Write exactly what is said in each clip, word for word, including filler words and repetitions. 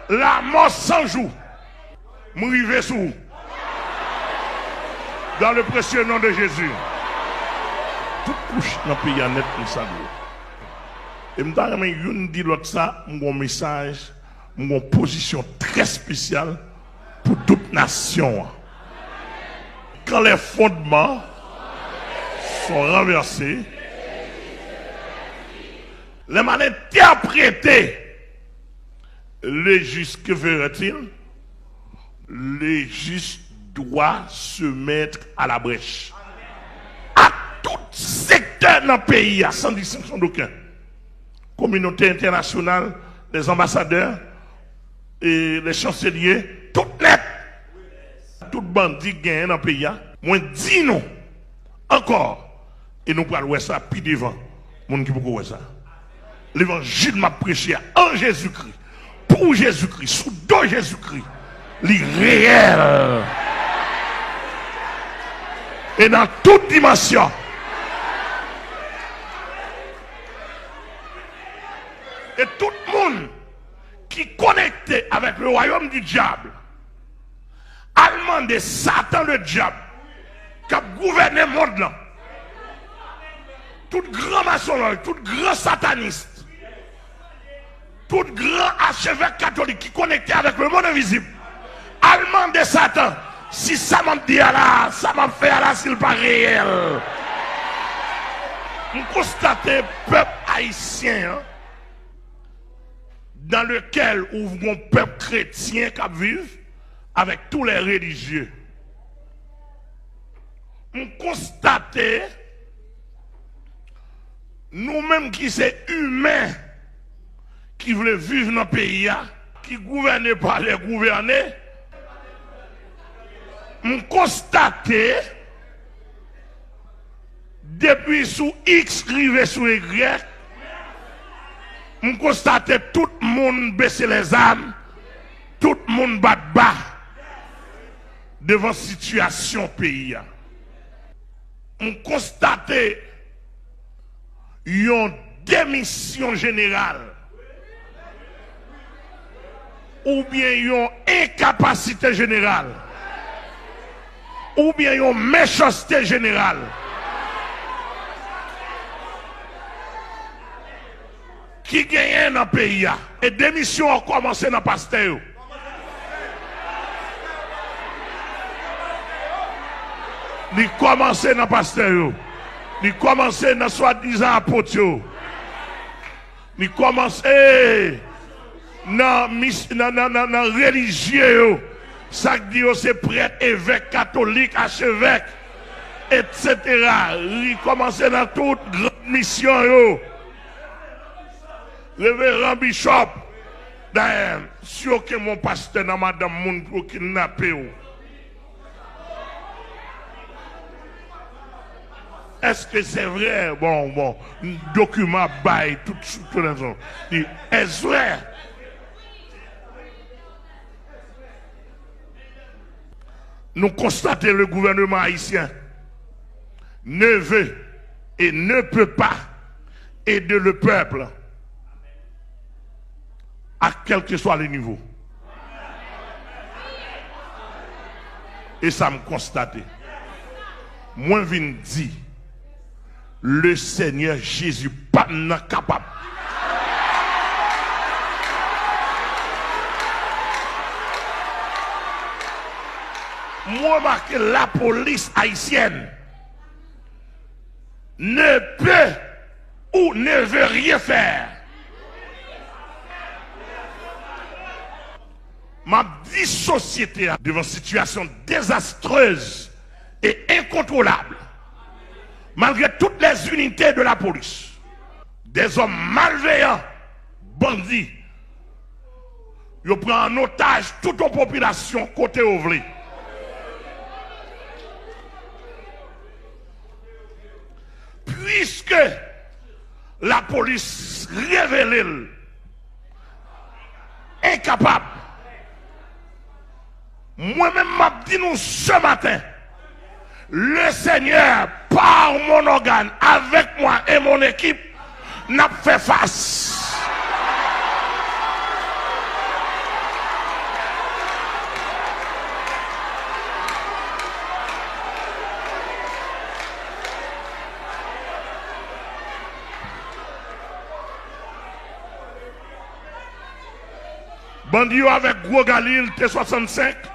Lanmò san jou, m rive sou ou. Dans le précieux nom de Jésus. Tout kouch nan peyi a nèt m salye. E m ta renmen youn di lòt sa, m gon mesaj, m gon pozisyon trè espesyal pou tout nasyon an. Quand les fondements sont renversés, lè m al entèprete le juste, que fera-t-il? Le juste doit se mettre à la brèche. A tout sektè nan peyi a, sans distinction d'aucun. Kominote entènasyonal, les ambassadeurs, e les chanceliers, tout nèt. Tout bandi k genyen nan peyi a, mwen di nou ankò, e nou pral wè sa pi devan, moun ki poko wè sa. Levanjil m ap preche a, an Jezikri, pou Jezikri, sou do Jezikri, li reyèl. E nan tout dimansyon. E tout moun ki konekte avèk le royaume du diable, al mande Satan le diable k ap gouvène mond lan, tout gran masonlòj, tout gran satanis, tout gran achevèk katolik ki konekte avèk le monde invisible, al mande Satan si sa m ap di a la, sa m ap fè a la, si l pa reyèl. M konstate pèp ayisyen an, dans lequel ou gon pèp kretyen k ap viv avec tous les religieux. M konstate nou menm ki se imen ki vle viv nan peyi a, ki gouvène pa lè gouvène, m konstate depi sou X rive sou Y, m konstate tout moun bese lèzam, tout moun bat ba devan sitiyasyon peyi a. M konstate yon demisyon jeneral oubyen yon enkapasite jeneral oubyen yon mechanste jeneral ki genyen nan peyi a. E demisyon an kòmanse nan pastè yo. Li kòmanse nan pastè yo. Li kòmanse nan swadizan apot yo. Li kòmanse nan mis-, nan, nan, nan, nan relijye yo. Sa k di yo se prèt, evèk, katolik, achevèk, etsetera. Li kòmanse nan tout gran misyon yo. Reveran, bishop. Dayè, si yo kenbe yon pastè nan madanm moun pou yo kidnape w. Èske se vre? Bon, bon, dokiman ap bay tout, tout rezon. Di, èske vre? Nou konstate le gouvernement haïtien ne veut et ne peut pas aider le peuple à quel que soit le niveau. E sa m konstate. Mwen vin di, le Senyè Jezi pa m nan kapab. M remake lapolis ayisyèn ne peut ou ne veut rien faire. M ap di sosyete a devan sitiyasyon dezastrez e enkontwolab, malgre toutes les unités de la police, des hommes malveillants, bandi, yo pran an otaj tout yon popilasyon kote yo vle. Puiske lapolis revele l enkapab, mwen menm m ap di nou ce matin, le Seigneur, par mon organe, avec moi et mon équipe, n ap fè fas. Bandi yo avèk gwo galil T swasannsenk,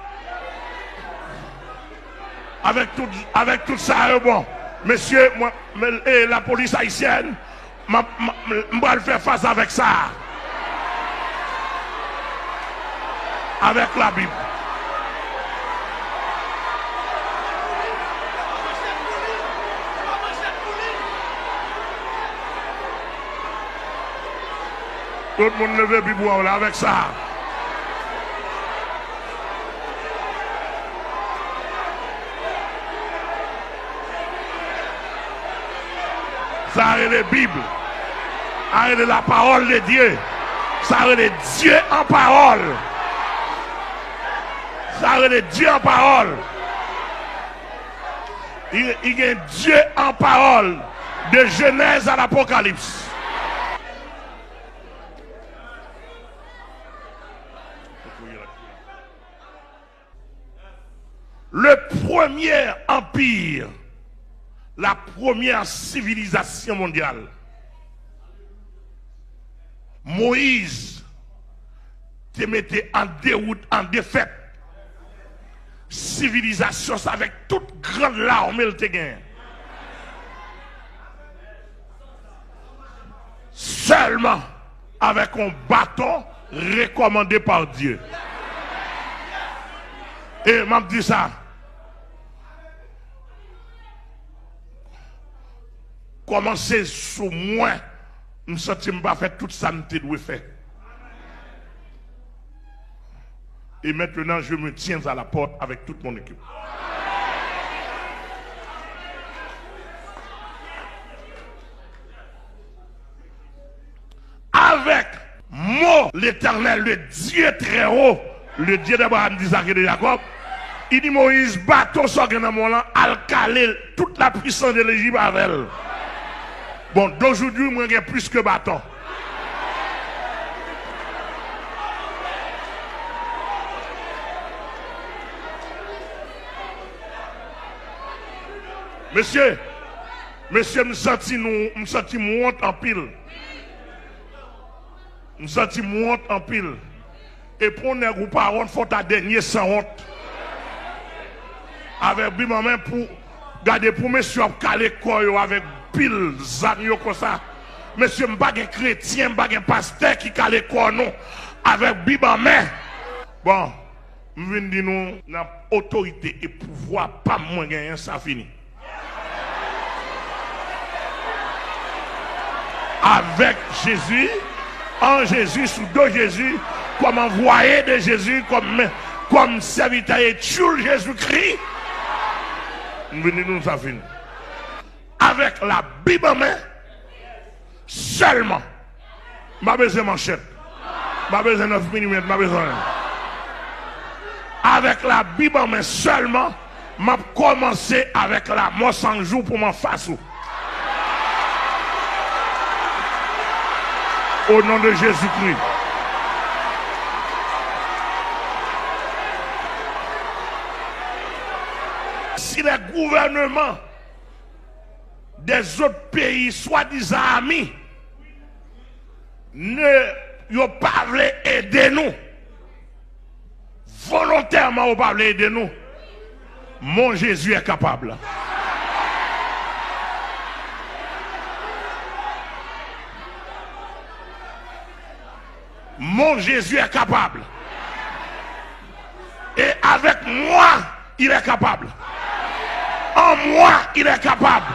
avèk tout, avèk tout sa yo, bon, mesye, mwen, men, e, lapolis ayisyèn, m ap, m, m, m pral fè fas avèk sa a. Avèk Labib. Tout moun leve pi bwa w la avèk sa. Sa rele Bib. Sa rele la parole de Dieu. Sa rele Dye an pawòl. Sa rele Dye an pawòl. Li, li gen Dye an pawòl. De Jenèz a Lapokalips. Le premier empire, la première civilisation mondiale. Moyiz te mete an dewout, an defèt, sivilizasyon sa avèk tout gran lame l te genyen. Sèlman avèk yon baton rekòmande pa Dye. E m ap di sa, kòmanse sou mwen, m santi m pa fè tout sa m te dwe fè. Et maintenant, je me tiens à la porte avec toute mon équipe. Avec mo Letènèl, le Dye trè wo, le Dye d'Abraham, d'Isak e de Jakòb, li di Moyiz, baton sa w gen nan men w lan, al kale tout la pwisans de Lejip avè l. Bon, dojoudwi, mwen gen plis ke baton. Mesye, mesye, m santi nou, m santi m wont anpil. M santi m wont anpil. E pou yon nèg ou pa wont, fò w ta dènye sanwont. Avèk Bib an men pou gade pou mesye yo ap kale kò yo avèk pil zam yo konsa. Mesye, m pa gen kretyen, m pa gen pastè ki kale kò nou avèk Bib an men. Bon, m vin di nou, nan otorite e pouvwa pa m mwen genyen, sa fini. Avec Jésus, en Jésus, sous dos Jésus, comme envoyé de Jésus, comme, comme serviteur et tchoul Jésus-Christ. M vin di nou sa fini. Avec la Bible en main, sèlman. M pa bezwen manchèt. M pa bezwen nèf milimèt, m pa bezwen anyen. Avèk la Bib an men sèlman, m ap kòmanse avèk lanmò san jou pou m anfas ou. O non de Jezikri. Si lè gouvènman dè zòt peyi, swadizan ami, ne, yo pa vle ede nou. Volontèman, yo pa vle ede nou. Mon Jésus est capable. Mon Jésus est capable. Et avec moi, il est capable. En moi, il est capable.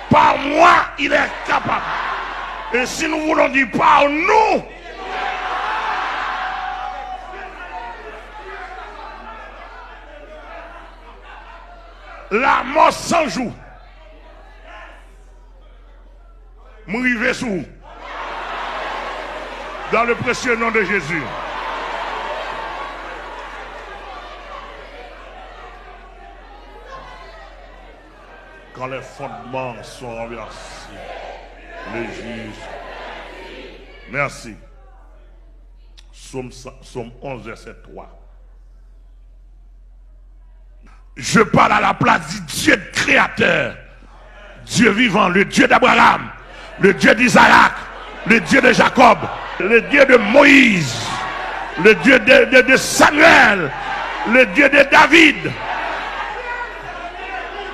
Par moi, il est capable. Et si nous voulons dire par nous, la mort sans jour. M rive sou ou. Dans le précieux nom de Jésus. Quand les fondements sont renversés, le juge. Merci. Psaume cent, Psaume onze, verset trois. Je parle à la place du Dieu créateur, Dieu vivant, le Dieu d'Abraham, le Dieu d'Isaac, le Dieu de Jacob, le Dieu de Moïse. Le Dieu de, de, de Samuel, le Dieu de David,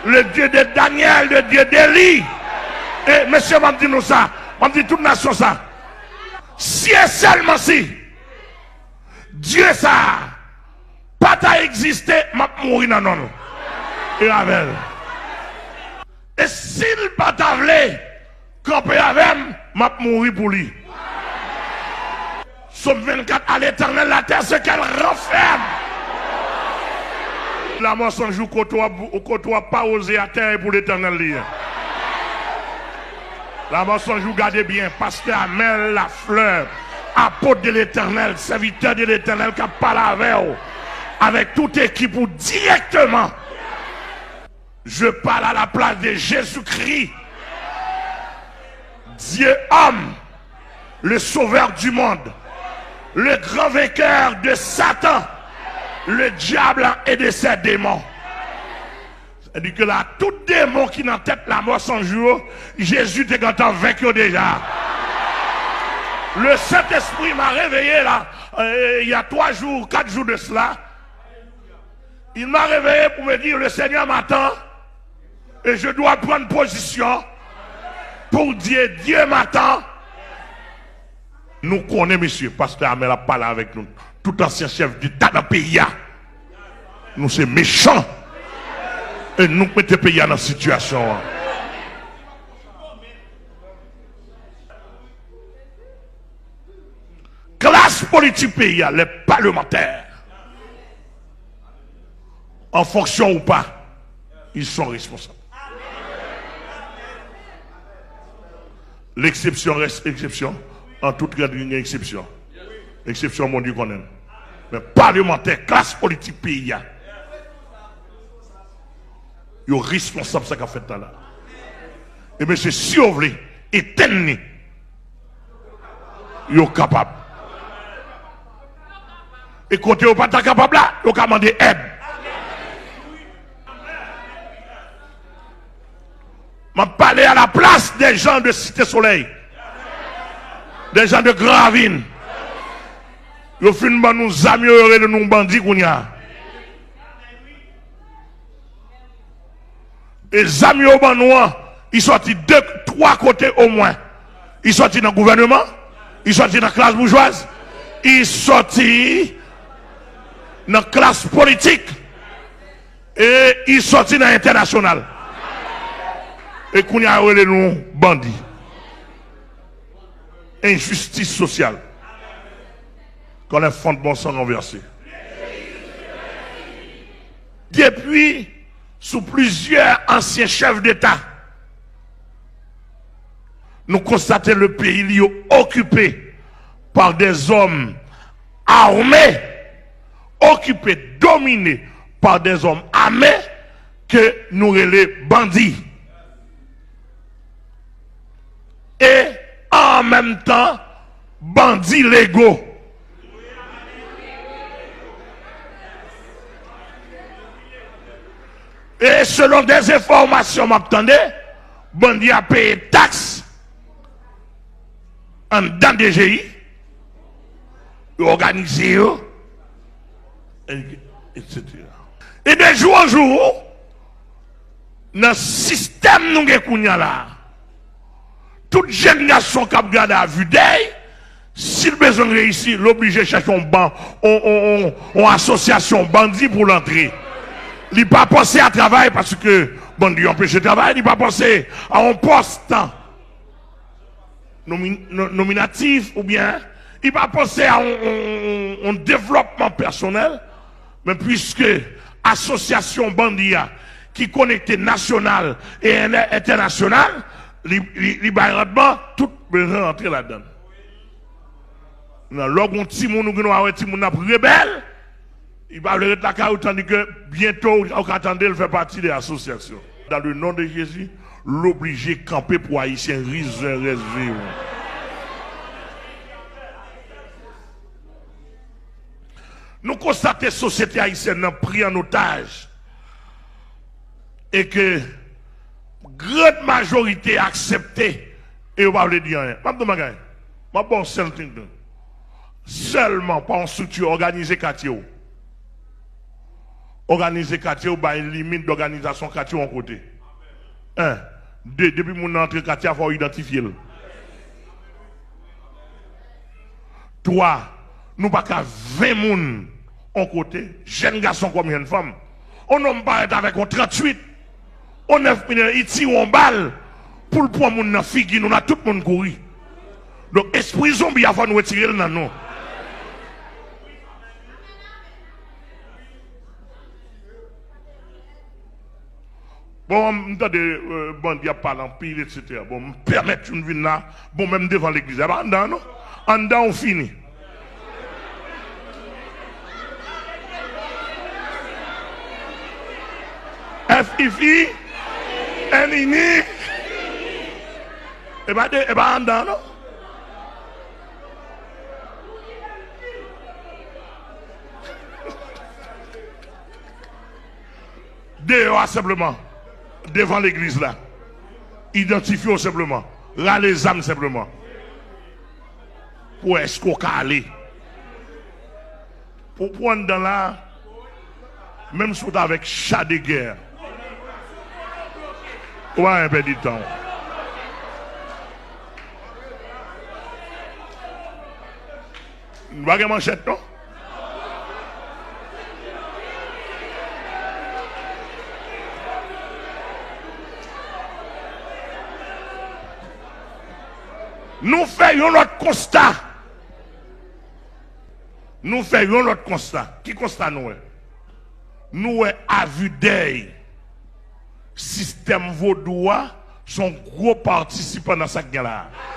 le Dieu de Daniel, le Dieu d'Élie. E mesye, m ap di nou sa, m ap di tout nasyon sa. Si e sèlman si Dye sa a pa ta egziste, m ap mouri nan non l e avè l. E si l pa ta vle kanpe avè m, m ap mouri pou li. Sòm vennkat, à l'Éternel la terre, ce qu'elle renferme. Lanmò san jou, kote w ap, kote w ap pa woze atè, e pou Letènèl li ye. Lanmò san jou, gade byen, pastè Amel Lafleur, apot de Letènèl, sèvitè de Letènèl k ap pale avè w, avèk tout ekip ou dirèkteman. Je parle à la place de Jésus-Christ, Dieu homme, le sauveur du monde, le grand vainqueur de Satan, le diable et de ses démons. Sètadi ke la, tout demon ki nan tèt Lanmò san jou yo, Jezi te gentan venk yo deja. Le Saint-Esprit m'a réveillé là, euh, il y a trois jours, quatre jours de cela. Il m'a réveillé pour me dire, le Seigneur m'attend et je dois prendre position pour dire, Dieu m'attend. Nou konnen, mesye, pastè Amel ap pale avèk nou. Tout ansyen chèf deta nan peyi a. Nou se mechan. E nou k mete peyi a nan sitiyasyon an. Klas politik peyi a, les parlementaires, en fonction ou pas, ils sont responsables. L'exception reste exception. An tout règ, gen eksepsyon. Eksepsyon, Bondye konnen l. Men palmantè, klas politik peyi a, yo responsab sa k ap fèt la la. E mesye, si yo vle etenn li, yo kapab. E kote yo pa ta kapab la, yo ka mande èd. M ap pale à la place des gens de Cité Soleil, des gens de Gran Ravin. Yo fin ban nou zam yo, yo rele nou bandi kounye a. E zam yo ban nou an, li sòti de, twa kote omwen. Li sòti nan gouvèneman, li sòti nan klas boujwaz, li sòti nan klas politik, e li sòti nan entènasyonal. E kounye a, yo rele nou bandi. Enjistis sosyal. Quand les fondements sont renversés. Depi sou plizyè ansyen chèf deta, nou konstate le peyi li yo okipe pa dè zòm ame, okipe, domine pa dè zòm ame ke nou rele bandi. E an menm tan, bandi lego. E selon dè enfòmasyon m ap tande, bandi a peye taks anndan D G I, yo òganize yo, etsetera. E de jou an jou, nan sistèm nou gen kounye a la, tout jèn gason k ap gade a vi dèy, si l bezwen reyisi, l oblije chèche yon ban, yon, yon, yon, yon asosyasyon bandi pou l antre. Li pa panse a travay paske bandi anpeche travay, li pa panse a yon pòs nomi-, no-, nominatif oubyen li pa panse a yon, yon, yon, yon devlòpman pèsonèl, men piske asosyasyon bandi a ki konekte nasyonal e en-, entènasyonal, li, li, li bay randman, tout bezwen rantre ladan l. Nan lè w gen yon timoun, ou gen dwa wè timoun nan ap rebèl, li pa vle ret lakay ou, tandike byento ou ka tande l fè pati de asosyasyon. Dans le nom de Jésus, l oblije kanpe pou Ayisyen rizè rès viv. Nou konstate sosyete ayisyèn nan pri an otaj e ke gran majorite aksepte e yo pa vle di anyen. M ap di yon bagay. M ap ba w sèl tingling. Sèlman pa yon estrikti, òganize katye w. Òganize katye w, bay limit dòganizasyon katye w yon kote. En. De, depi moun nan antre katye a, fò w idantifye l. Twa, nou pa ka ven moun yon kote, jèn gason kòm jèn fanm. On nonm parèt avèk yon tranntuit, on nèf milimèt, li tire yon bal pou l pran moun nan figi nou la, tout moun kouri. Donk, espri zonbi a, fò nou retire l nan nou. Bon, m tande, euh, bandi ap pale anpil, etsetera. Bon, m pèmèt youn vin la, bon, menm devan legliz la, pa anndan, non. Anndan, ou fini. F I F I, N I N I, e pa de, e pa anndan, non. Deyò a senpleman, devan legliz la. Idantifye w senpleman. Rale zam senpleman. Pou wè èske w ka ale. Pou, pou anndan la, menm si w t avèk cha de gè, ou pa gen pèdi tan w. Nou pa gen manchèt, non. Nou fè yon lòt konsta. Nou fè yon lòt konsta. Ki konsta nou wè? Nou wè avidèy sistèm vodou a se yon gwo patisipan nan sa k gen la a.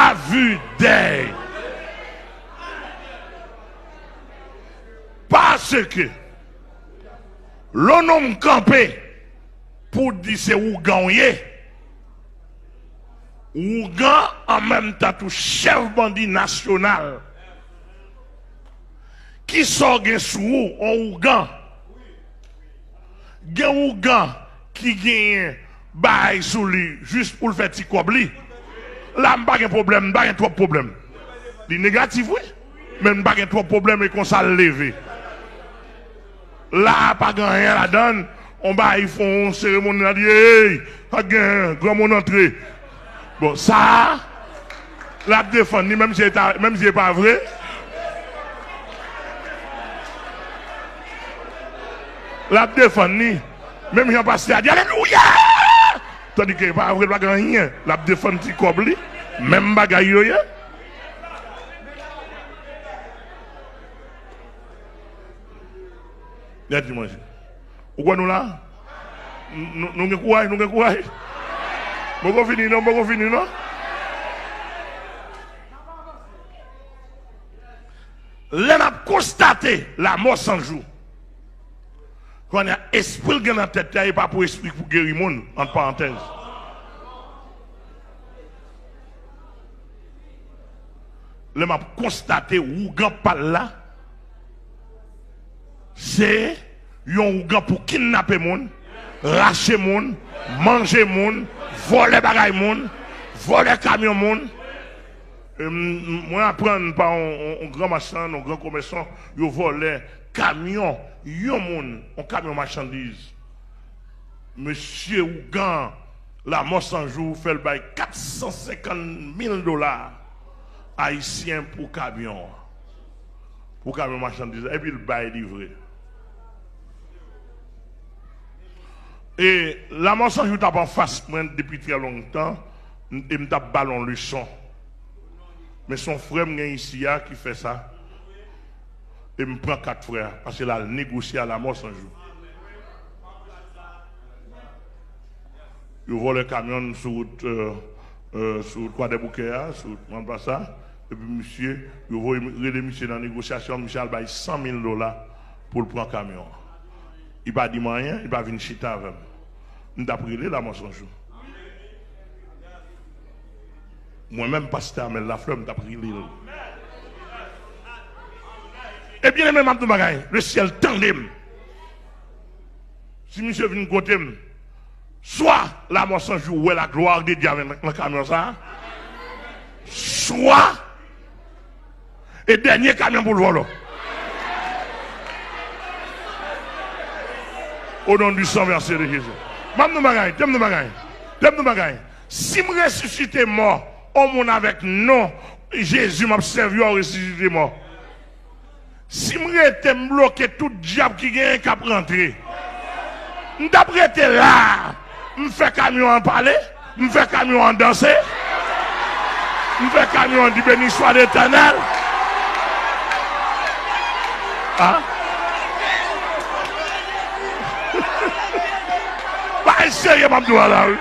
Avidèy. Paske lè yon nonm kanpe pou di se ougan w ye, ougan an menm tan tou chèf bandi nasyonal. Kisa w gen sou ou, yon ougan? Gen ougan ki genyen bagay sou li jis pou l fè ti kòb li. La, m pa gen pwoblèm, m pa gen twòp pwoblèm. Li negatif, wi. Men m pa gen twòp pwoblèm, e konsa l leve. La a pa gen anyen ladan l, on bagay fè yon seremoni la, di, ey, pa gen granmoun antre. Bon, sa a, l ap defann li, menm si e ta, menm si e pa vre. L ap defann li. Menm jan pastè a di, alelouya! Tandike e pa vre, l pa gen anyen. L ap defann ti kòb li. Menm bagay yo ye. Nèt li manje. Ou kwè nou la? Nou, nou gen kouraj, nou gen kouraj. M poko fini non, m poko fini non. Lè n ap konstate lamò san jou, kounye a, espri l gen nan tèt li a, e pa pou espri pou geri moun, ant parantèz. Lè m ap konstate ougan pa l la, se yon ougan pou kidnape moun, rache moun, manje moun, vòlè bagay moun, vòlè kamyon moun. E m, m, mwen aprann pa yon, yon, yon gran machann, yon gran komèsan, yo vòlè kamyon yon moun, yon kamyon machandiz. Mesye ougan Lamò San Jou fè l bay kat san senkant mil dola ayisyen pou kamyon an. Pou kamyon machandiz la, epi l bay livre. E Lamò San Jou t ap anfas mwen depi trè lontan, e m t ap ba l yon leson. Men se yon frè m gen isi a ki fè sa. E m pran kat frè a, paske l al negosye a Lamò San Jou. Yo vòlè kamyon sou wout, euh, euh, sou wout Kwadèboukè a, sou wout Grand Place la. Epi misye, yo voye, rele misye nan negosyasyon, misye al bay san mil dola pou l pran kamyon an. Li pa di m anyen, li pa vin chita avè m. M t ap rele Lamò San Jou. Mwen menm, pastè Amel Lafleur, m t ap rele l. E byeneme, m ap di w bagay, lesyèl tande m. Si misye vin kote m, swa Lamò San Jou wè la glwa de Dye avè nan, nan kamyon sa a, swa e dènye kamyon pou l vòlò. O non di san vèse de Jezi. M ap di yon bagay, tande yon bagay, tande yon bagay. Si m resisite mò, yon moun avèk non Jezi m ap sèvi a resisite mò. Si m rete, m bloke tout dyab ki genyen k ap rantre. M t ap rete la a. M fè kamyon an pale. M fè kamyon an danse. M fè kamyon an di, "Béni soit l'Éternel." Ah. Bagay serye m ap di w la, wi.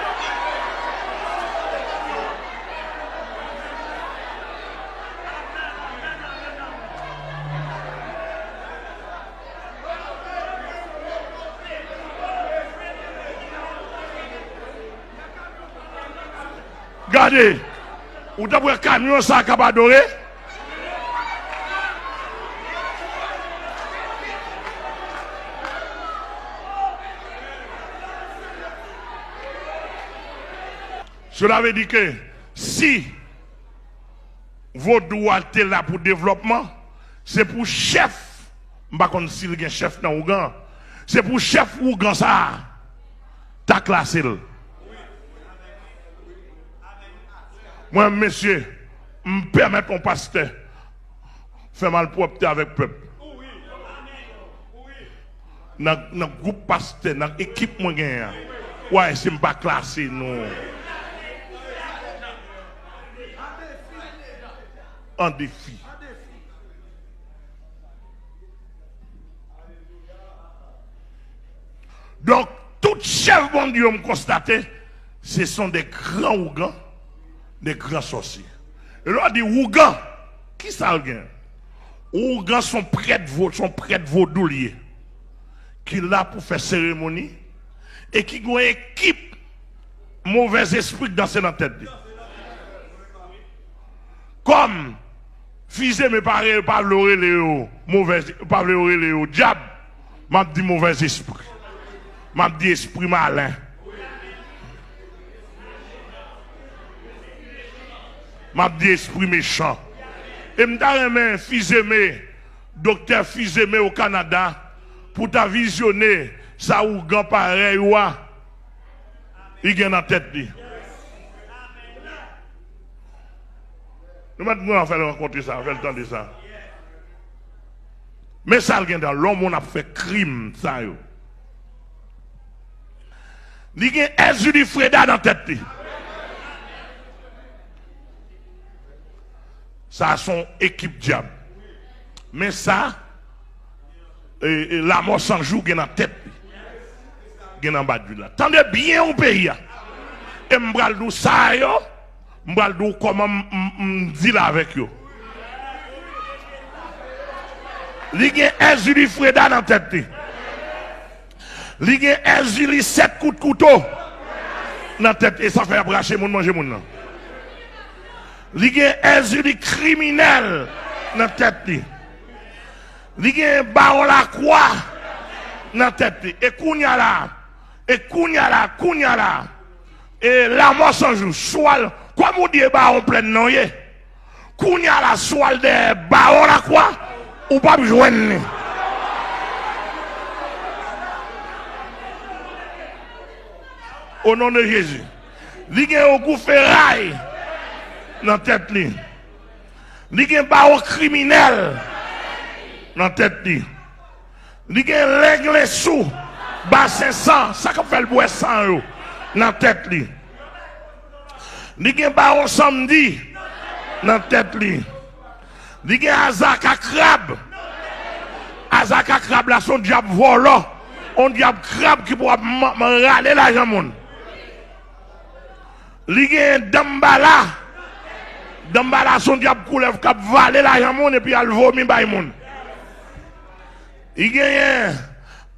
Gade, ou t ap wè kamyon sa k ap adore. Cela veut dire que si Vodou a te la pou devlòpman, se pou chèf, m pa konn si l gen chèf nan ougan, se pou chèf ougan sa a ta klase l. Mwen, mesye, m pèmèt yon pastè fè malpwòpte avèk pèp. Nan, nan gwoup pastè, nan ekip mwen genyen an, w a ese m pa klase nou an defi. Donk, tout chèf Bondye yo m konstate, ce sont des grands ougans, des grands sorciers. E lè w di ougan, ki sa l gen? Ougan se yon prèt vo-, se yon prèt vodou l ye, ki la pou fè seremoni, e ki gen yon ekip movèzespri k danse nan tèt li. Kòm Fizeme pa re-, pa vle yo rele yo movèz, pa vle yo rele yo dyab, m ap di movèzespri. M ap di espri malen. M ap di espri mechan. E m ta renmen Fizeme, doktè Fizeme o Kanada, pou ta vizyone sa ougan parèy ou a li gen nan tèt li. Nou mèt pran fè l rankontre sa, fè l tande sa. Men sa l gen dan lè yon moun ap fè krim sa yo. Li gen Èzili Freda nan tèt li. Sa se yon ekip dyab. Men sa, e, e, Lamò San Jou gen nan tèt li. Gen nan badjil la. Tande byen ou peyi a. E m pral di w sa yo, m pral di w kòman m, m, m deal avèk yo. Li gen Èzili Freda nan tèt li. Li gen Èzili sèt kout kouto nan tèt li. E sa fè y ap rache moun, manje moun nan. Li gen Èzili kriminèl nan tèt li. Li gen Bawon Lakwa nan tèt li. E kounye a la, e kounye a la, kounye a la, e Lamò San Jou, swa l, kòm ou di e Bawon Plèn nan w ye, kounye a la, swa l dèyè Bawon Lakwa, ou p ap jwenn li. O non de Jezi. Li gen Ogou Feray nan tèt li. Li gen Bawon Kriminèl nan tèt li. Li gen Lenglensou, Basen San, sa k ap fè l bwè san yo, nan tèt li. Li gen Bawon Sanmdi nan tèt li. Li gen Azaka Krab. Azaka Krab la se yon dyab vòlò, yon dyab krab ki pou ap ma-, ma-, rale lajan moun. Li gen Danmbala. Danmbala se yon dyab koulèv k ap vale lajan moun epi al vomi bay moun. Li genyen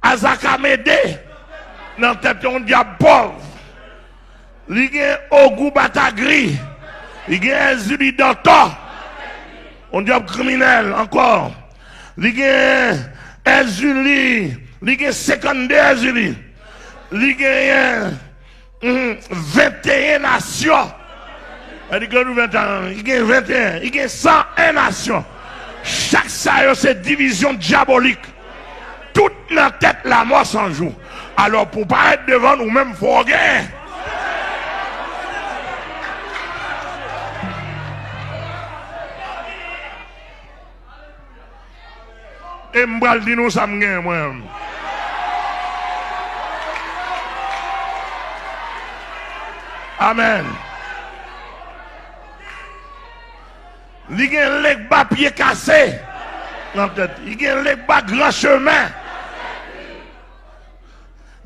Azaka Mede nan tèt, yon dyab pòv. Li gen Ogou Batagri. Li gen Èzili Dantò, yon dyab kriminèl ankò. Li gen Èzili, li gen senkannde Èzili. Li genyen, mhm, venteyen nasyon. Sa di ke nou venteyen, li gen venteyen, li gen san en nasyon. Chak sa yo se divizyon dyabolik. Tout nan tèt Lamò San Jou. Alò, pou parèt devan nou menm, fò w genyen. E m pral di nou sa m genyen mwen menm. Amèn. Li gen Legba pye kase nan tèt. Li gen Legba gran chemen.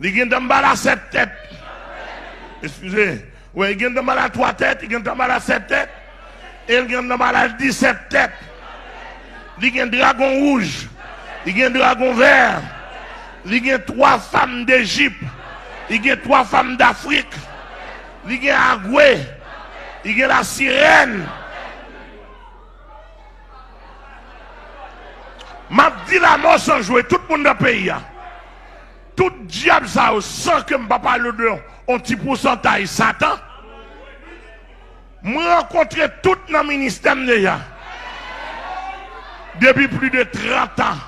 Li gen Danmbala sèt tèt. Eskize. Wè, li gen Danmbala twa tèt, li gen Danmbala sèt tèt. E li gen Danmbala disèt tèt. Li gen dragon wouj. Li gen dragon vè. Li gen twa fanm Dejip. Li gen twa fanm Dafrik. Li gen Agwe. Li gen Lasirèn. M ap di Lamò San Jou, tout moun nan peyi a. Tout dyab sa yo, san ke m pa pale de yon, yon ti pousantay Satan. Mwen rankontre tout nan ministè m deja. Depi plis de trant an.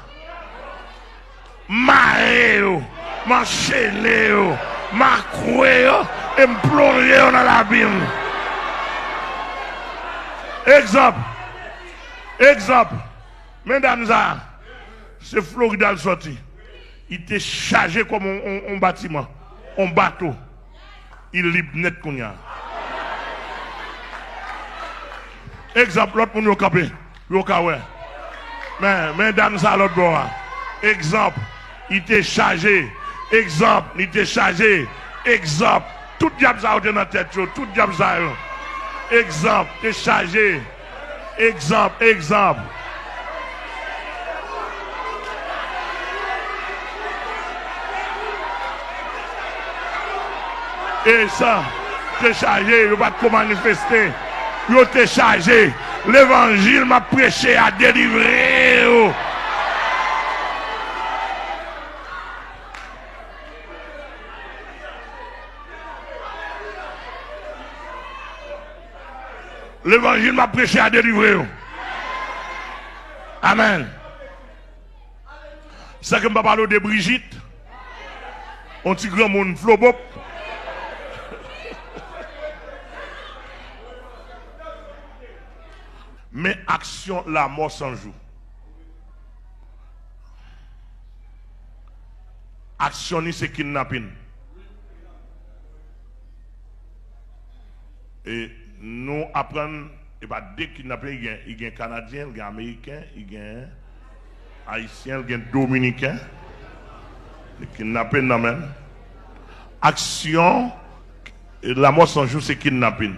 M mare yo, m anchene yo, m akwe yo, e m plonje yo nan labim. Egzanp, egzanp, men dam sa a, se Florid al sòti. Li te chaje kòm yon, yon, yon batiman, yon bato. Li lib nèt kounye a. Egzanp, lòt moun yo kanpe, pou yo ka wè. Men, men dam sa lòt bò a. Egzanp, li te chaje. Egzanp, li te chaje. Egzanp, tout dyab sa yo te nan tèt yo, tout dyab sa yo. Egzanp, te chaje. Egzanp, egzanp. E sa te chaje, yo pa t ko manifeste. Yo te chaje. Levanjil m ap preche a delivre yo. Levanjil m ap preche a delivre yo. Amèn. Sa ke m pa pale w de Brijit, yon ti granmoun flobop. Men aksyon Lamò San Jou. Aksyon li se kidnapin. E nou aprann, e pa de kidnape, li gen, li gen Kanadyen, li gen Ameriken, li gen Ayisyen, li gen Dominiken. Li kidnape nan men. Aksyon Lamò San Jou se kidnapin.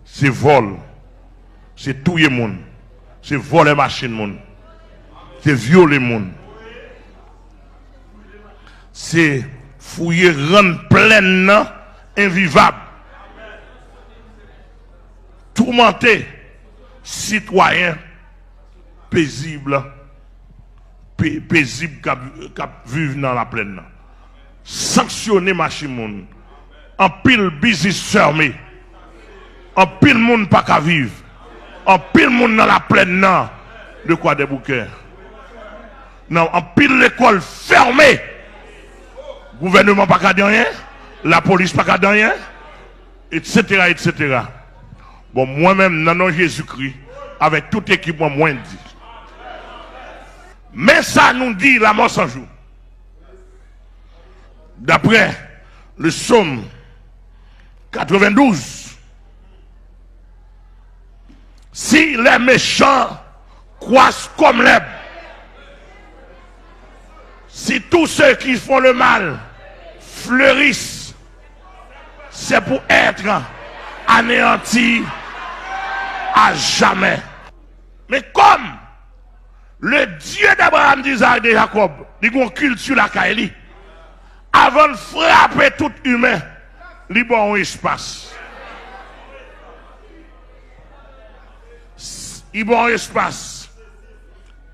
Se vòl. Se touye moun. Se vòlè machin moun. Se vyole moun. Se fouye rann plèn nan envivab. Toumante sitwayen pezib, pe-, pezib k ap, k ap viv nan laplèn nan. Sanksyone machin moun. Anpil biznis fèmen. Anpil moun pa ka viv. Anpil moun nan laplèn nan, de kwa dèboukè. Nan anpil lekòl fèmen. Gouvèneman pa ka di anyen. Lapolis pa ka di anyen. Etsetera, etsetera. Bon, mwen menm, nan non Jezikri, avèk tout ekip mwen, mwen di. Men sa nou di Lamò San Jou. D'après le psaume quatre-vingt-douze, si les méchants croissent comme l'herbe, si tous ceux qui font le mal fleurissent, c'est pour être anéantis à jamais. Men kòm le Dieu d'Abraham, d'Isaac, de Jacob, li gen yon kilti lakay li. Avan l frape tout imen, li ba w yon espas. Li ba w yon espas.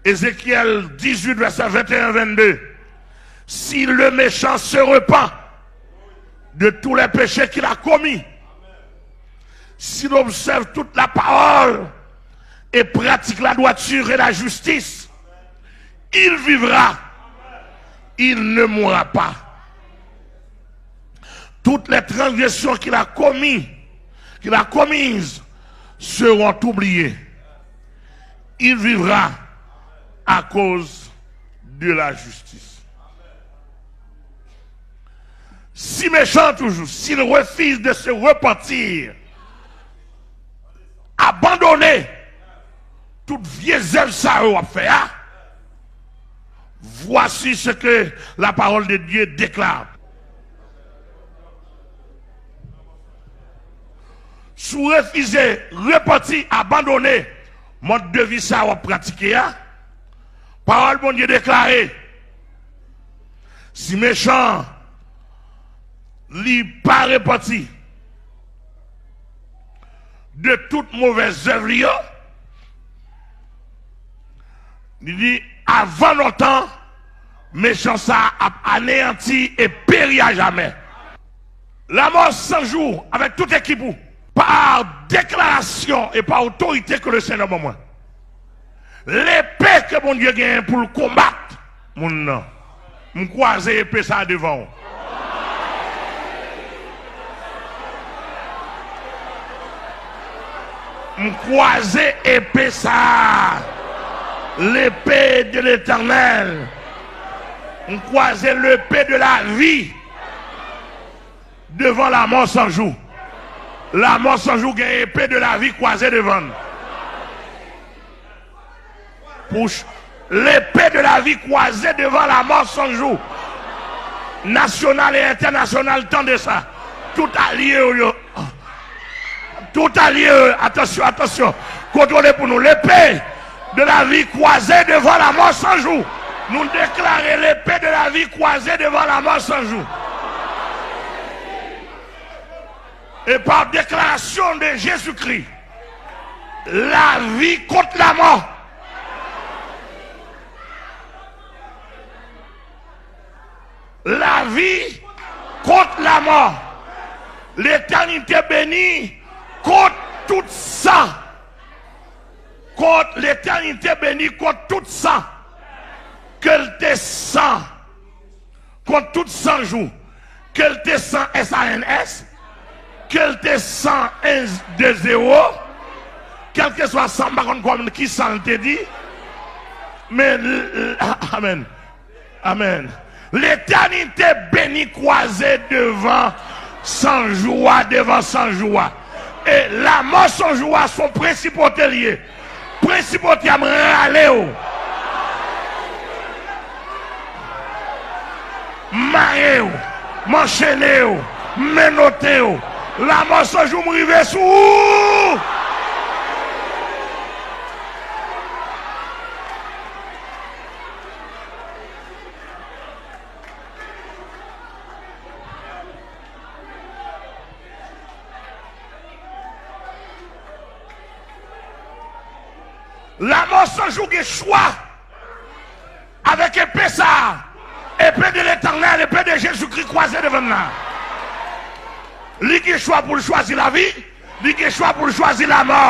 Ézéchiel dix-huit, verset vingt et un, vingt-deux. Si le méchant se repent, de tous les péchés qu'il a commis, s'il observe toute la parole et pratique la droiture et la justice, il vivra, il ne mourra pas. Toutes les transgressions qu'il a commis, qu'il a commises seront oubliées. Il vivra à cause de la justice. Si méchant toujours, s'il refuse de se repentir, abandonner tout vye zèv sa yo w ap fè a, voici ce que la parole de Dieu déclare. Si w refize repanti, abandone mòd de vi sa w ap pratike a, pawòl Bondye deklare, si mechan li pa repanti de tout movèz zèv li yo, li di, avan lontan, mechan sa a ap aneyanti e peri a jamè. Lanmò san jou avèk tout ekip ou, par déclaration et par autorité que le Seigneur ban mwen. Lepe ke Bondye genyen pou l konbat moun nan. M kwaze epe sa a devan w. M kwaze epe sa a. L'épée de l'Éternel. M kwaze l'épée de la vie devan lanmò san jou. Lanmò san jou gen epe de la vi kwaze devan l. Pou ch-, lepe de la vi kwaze devan lanmò san jou. Nasyonal e entènasyonal, tande sa. Tout alye yo, yo. Tout alye yo, atansyon, atansyon. Kontwole pou nou. Lepe de la vi kwaze devan lanmò san jou. Nou deklare lepe de la vi kwaze devan lanmò san jou. Et par déclaration de Jésus-Christ, lavi kont lanmò. Lavi kont lanmò. Letènite beni kont tout san. Kont, letènite beni kont tout san. Ke l te san. Kont tout san jou, ke l te san S A N S, ke l te san enz de zewo, kèlkeswa san, m pa konn kòman, ki san l te di, men, l-, l-, amèn, amèn. Letènite beni kwaze devan san jou a, devan san jou a. E lanmò san jou a, se yon prensipote l ye. Prensipote a, m rale w. M mare w. M anchene w. M menote w. Lanmò san jou, m rive sou ou. Lanmò san jou gen chwa avèk epe sa a. Epe de Letènèl, epe de Jezikri kwaze devan l la. Li gen chwa pou l chwazi lavi, li gen chwa pou l chwazi lanmò.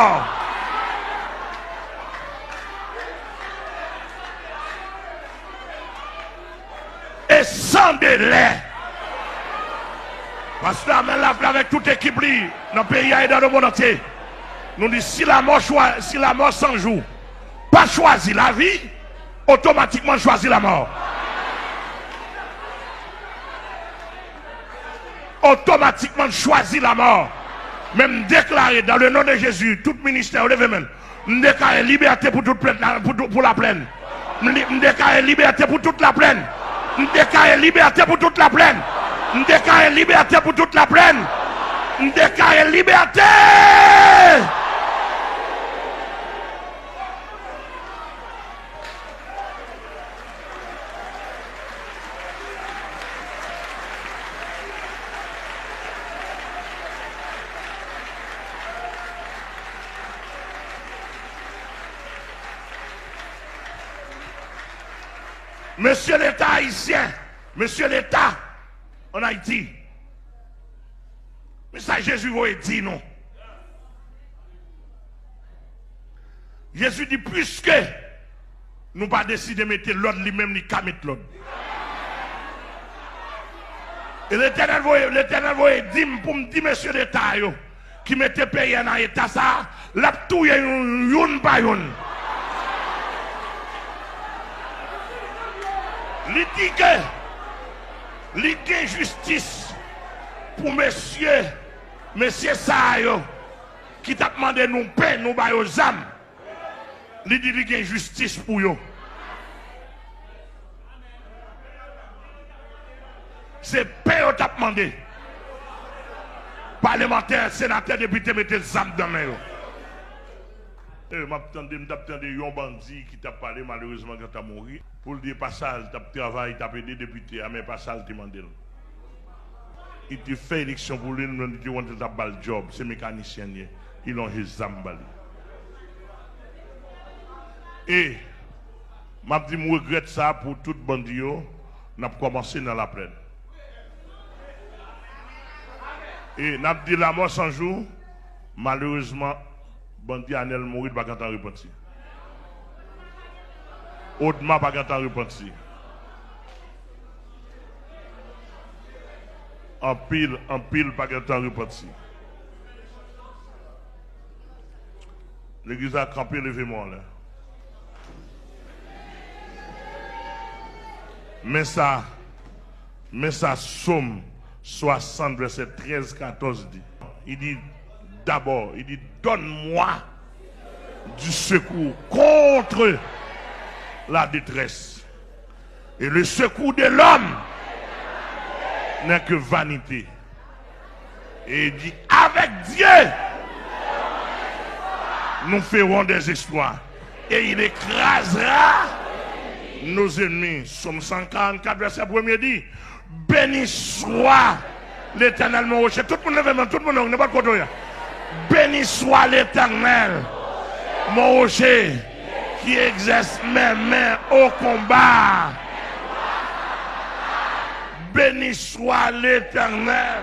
E san delè. Pastè Amèl Laflè avèk tout ekip li nan peyi a e dan lemonn antye. Nou di, si lanmò chwa-, si lanmò san jou pa chwazi lavi, otomatikman chwazi lanmò. Otomatikman chwazi lanmò. Men m deklare, dans le nom de Jésus, tout ministè yo, leve men n. M deklare libète pou tout plèn, pou, pou laplèn. M li-, m deklare libète pou tout laplèn. M deklare libète pou tout laplèn. M deklare libète pou tout laplèn. M deklare libète. Mesye Leta ayisyen, mesye Leta ann Ayiti, Men sa Jezi voye di nou. Jezi di, piske nou pa deside mete lòd, li menm li ka met lòd. E Letènèl voye, Letènèl voye di m pou m di mesye deta yo ki mete peyi a nan eta sa a, l ap touye youn, youn pa youn. Li di ke li gen jistis pou mesye, mesye sa a yo ki t ap mande nou pen, nou ba yo zam. Li di li gen jistis pou yo. Se pen yo t ap mande. Palemantè, senatè, depite mete zam nan men yo. E, m ap tande, m t ap tande yon bandi ki t ap pale, malerezman, gentan mouri. Pou l di e pa sa l t ap travay, t ap ede depite a, men e pa sa l te mande l. Li te fè eleksyon pou li, li te wont li t ap ba l djòb, se mekanisyen l ye. Li lonje zam ba li. E m ap di m regrèt sa pou tout bandi yo, n ap kòmanse nan Laplèn. E n ap di Lamò San Jou, malerezman, bandi Anèl mouri, li pa gentan repanti. Odma pa gentan repanti. Anpil, anpil pa gentan repanti. Legliz la kanpe, leve men w anlè. Men sa, men sa Sòm swasant, vèsè trèz, katòz di. Il dit d'abord, il dit, donne-moi du secours contre la détresse. Et le secours de l'homme n'est que vanité. Et il dit, avec Dieu, nous ferons des exploits. Et il écrasera nos ennemis. Psaume cent quarante-quatre, verset premier dit, béni soit l'Éternel, mon rocher. Tout moun leve men, tout moun, nenpòt kote w ye. Béni soit l'Éternel, mon rocher, qui exerce mes mains au combat. Béni soit l'Éternel.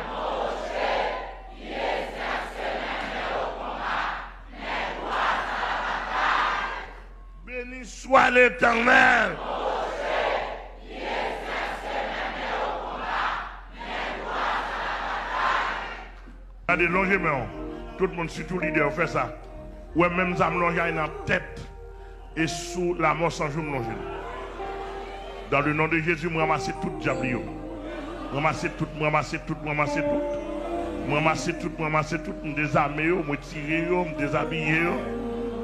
Béni soit l'Éternel. Gade, lonje men w. Tout moun, sitou lidè yo, fè sa. Ou wè menm zam lonje a nan tèt. E sou Lamò San Jou m lonje l. Dans le nom de Jésus, m ranmase tout dyab li yo. M ranmase tout, m ranmase tout, m ranmase tout. M ranmase tout, m ranmase tout. M dezame yo, m retire yo, m dezabiye yo.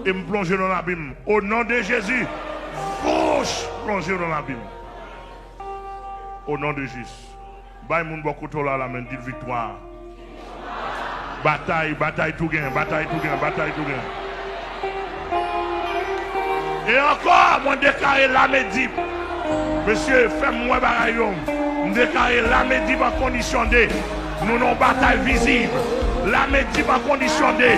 E m plonje nan labim. Au nom de Jésus, vouch, plonje nan labim. Au nom de Jésus. Bay moun bò kote w la lamen, di l viktwa. Batay, batay tou gen, batay tou gen, batay tou gen. E ankò, mwen deklare lame Dib. Mesye, fè m wè bagay yo. M deklare lame Dib an kondisyon de. Nou nan yon batay vizib. Lame Dib an kondisyon de.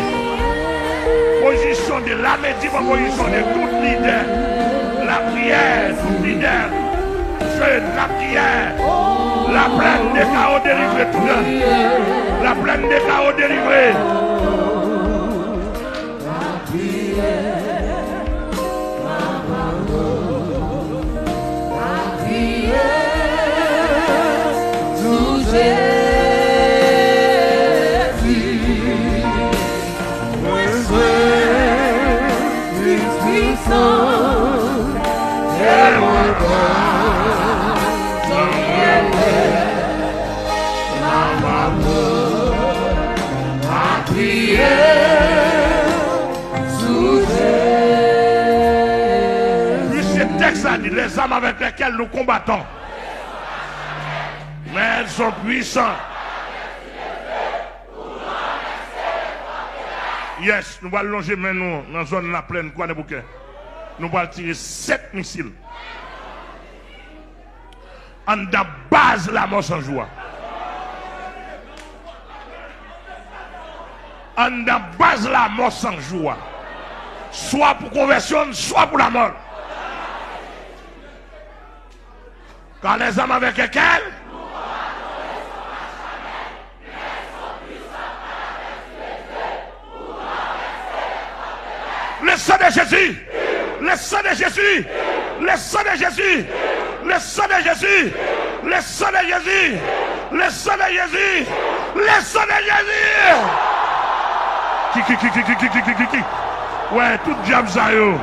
Pozisyon de. Lame Dib an pozisyon de. Tout lidè. Lapriyè. Tout lidè. Jèn, lapriyè. Laplèn de Kawo delivre tout. Laplèn de Kawo delivre. Puisque tèks la di, les armes avec lesquelles nous combattons, mais elles sont puissantes. Yes, nou pral lonje men nou nan zòn Laplèn, Kwadèboukè. Nou pral tire sèt misil. Anndan baz Lamò San Jou a. Anndan baz Lamò San Jou a. Swa pou konvèsyon n, swa pou lamò n. Car les armes avec lesquelles? Le sang de Jésus. Le sang de Jésus. Le sang de Jésus. Le sang de Jésus. Le sang de Jésus. Le sang de Jésus. Le sang de Jésus. Ki, ki, ki, ki, ki, ki, ki, ki, ki, ki. Wè, tout dyab sa yo.